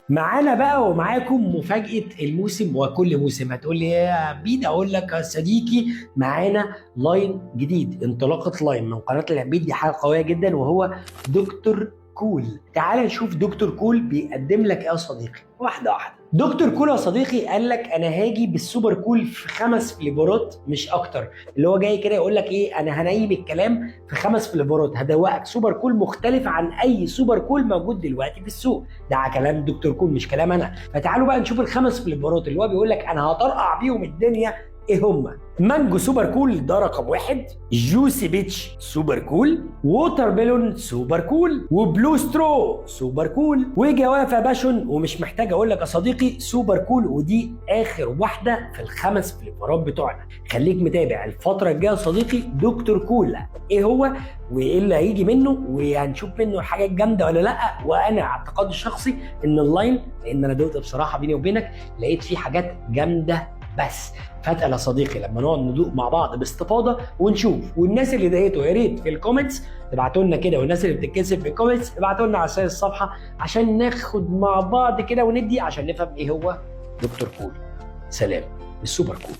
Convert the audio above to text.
معانا بقى ومعاكم مفاجاة الموسم، وكل موسم هتقول لي يا عبيد، اقول لك يا صديقي معانا line جديد، انطلاقة line من قناة العبيد، دي حاجة قوية جدا، وهو دكتور كول. تعال نشوف دكتور كول بيقدم لك ايه يا صديقي، واحدة واحده. دكتور كول يا صديقي قال لك انا هاجي بالسوبر كول في 5 flavor ات مش اكتر، اللي هو جاي كده يقول لك ايه، انا هنيم الكلام في 5 flavor ات، هدوقك سوبر كول مختلف عن اي سوبر كول موجود دلوقتي في السوق. ده على كلام دكتور كول مش كلام انا. فتعالوا بقى نشوف ال5 flavor ات اللي هو بيقول لك انا هطرقع بيهم الدنيا ايه هما. مانجو سوبر كول ده رقم 1، juicy peach سوبر كول، watermelon سوبر كول، و blue straw سوبر كول، و guava passion، ومش محتاج اقول لك يا صديقي سوبر كول. ودي اخر واحدة في ال5 flavor ات بتوعنا. خليك متابع الفترة الجاية يا صديقي، دكتور كول ايه هو وايه اللي هيجي منه، وهنشوف منه حاجات جامدة ولا لا. وانا اعتقادي الشخصي ان ال line، لان انا دقت بصراحة بيني وبينك لقيت فيه حاجات جامدة، بس فاتقل يا صديقي لما نقعد ندوق مع بعض باستفاضة ونشوف. والناس اللي دقيته يا ريت في ال comments تبعتوا لنا كده، والناس اللي بتتكسف في ال comments ابعتوا لنا على الصفحة عشان ناخد مع بعض كده وندي عشان نفهم ايه هو دكتور كول. سلام السوبر كول.